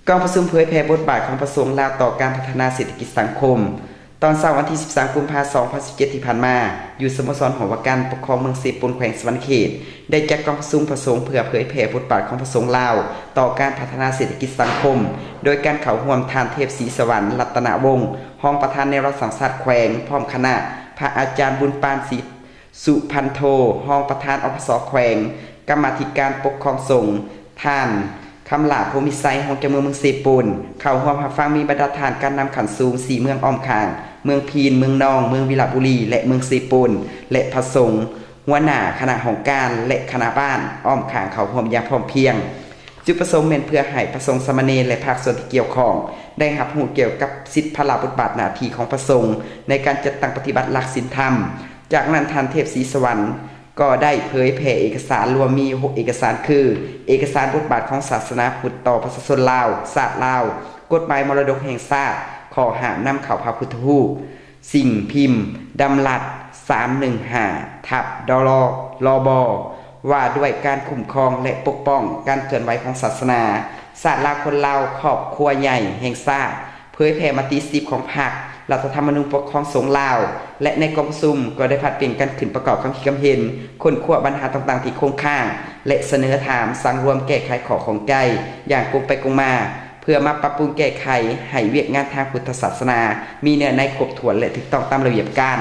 ກອງປະຊຸມເຜີຍແຜ່ບົດບາດຂອງພະສົງລາວຕໍ່ການພັດທະນາເສດຖະກິດສັງຄົມ ຕອນເຊົ້າວັນທີສິບສາມ ກຸມພາ ສອງພັນສິບເຈັດ ທີ່ຜ່ານມາ, ຢູ່ສະໂມສອນຫໍວ່າການປົກຄອງເມືອງເຊໂປນ ແຂວງສະຫວັນນະເຂດ ໄດ້ຈັດກອງປະຊຸມພະສົງເພື່ອເຜີຍແຜ່ບົດບາດຂອງພະສົງລາວຕໍ່ການພັດທະນາເສດຖະກິດສັງຄົມ ໂດຍການເຂົ້າຮ່ວມທ່ານ ເທບ ສີສະຫວັນ ລັດຕະນະວົງ ຮອງປະທານແນວລາວສ້າງຊາດແຂວງ ພ້ອມຄະນະ, ພະອາຈານ ບຸນປານ ສີ ສຸພັນໂທ ຮອງປະທານ ອພສ ແຂວງ, ກຳມາທິການປົກຄອງສົງ, ທ່ານ ຄຳຫຼ້າ ໂພມິໄຊ ຮອງເຈົ້າເມືອງເມືອງເຊໂປນ. ເຂົ້າຮ່ວມຮັບຟັງມີບັນດາທ່ານການນຳຂັ້ນສູງ ສີ່ເມືອງອ້ອມຂ້າງ, ເມືອງພີນ, ເມືອງນອງ, ເມືອງວິລະບູລີ ແລະ ເມືອງເຊໂປນ ແລະ ພະສົງ, ຫົວໜ້າຄະນະຫ້ອງການ ແລະ ຄະນະບ້ານອ້ອມຂ້າງເຂົ້າຮ່ວມຢ່າງພ້ອມພຽງ. ຈຸດປະສົງແມ່ນເພື່ອໃຫ້ພະສົງສາມະເນນ ແລະ ພາກສ່ວນທີ່ກ່ຽວຂ້ອງ ໄດ້ຮັບຮູ້ກ່ຽວກັບສິດພາລະບົດບາດໜ້າທີ່ຂອງພະສົງ ໃນການຈັດຕັ້ງປະຕິບັດຫຼັກສິນທຳ. ຈາກນັ້ນທ່ານ ເທບ ສີສະຫວັນ ກໍໄດ້ເຜີຍແຜ່ເອກະສານລວມມີຫົກເອກະສານຄື ເອກະສານບົດບາດຂອງສາສະໜາພຸດຕໍ່ປະຊາຊົນລາວ, ຊາດລາວ, ກົດໝາຍມໍລະດົກແຫ່ງຊາດ, ຂໍ້ຫ້າມນຳເຂົ້າພະພຸດທະຮູບ, ສິ່ງພິມດຳລັດ ສາມໜຶ່ງຫ້າ ທັບ ດລ ລບ ວ່າດ້ວຍການຄຸ້ມຄອງ ແລະ ປົກປ້ອງການເຄື່ອນໄຫວຂອງສາສະໜາ, ຊາດລາວຄົນລາວ, ຄອບຄົວໃຫຍ່ແຫ່ງຊາດ, ເຜີຍແຜ່ມະຕິສິບຂອງພັກ, ລັດຖະທຳມະນູນປົກຄອງສົງລາວ ແລະ ໃນກອງປະຊຸມກໍໄດ້ຜັດປ່ຽນກັນຂຶ້ນປະກອບຄຳຄິດຄຳເຫັນ, ຄົ້ນຄວ້າບັນຫາຕ່າງໆທີ່ຄົງຄ້າງ ແລະ ສະເໜີຖາມ, ສັງລວມແກ້ໄຂຂໍ້ຂ້ອງໃຈຢ່າງກົງໄປກົງມາ ເພື່ອມາປັບປຸງແກ້ໄຂໃຫ້ວຽກງານທາງພຸດທະສາສະໜາມີເນື້ອໃນຄົບຖ້ວນ ແລະ ຖືກຕ້ອງຕາມລະບຽບການ.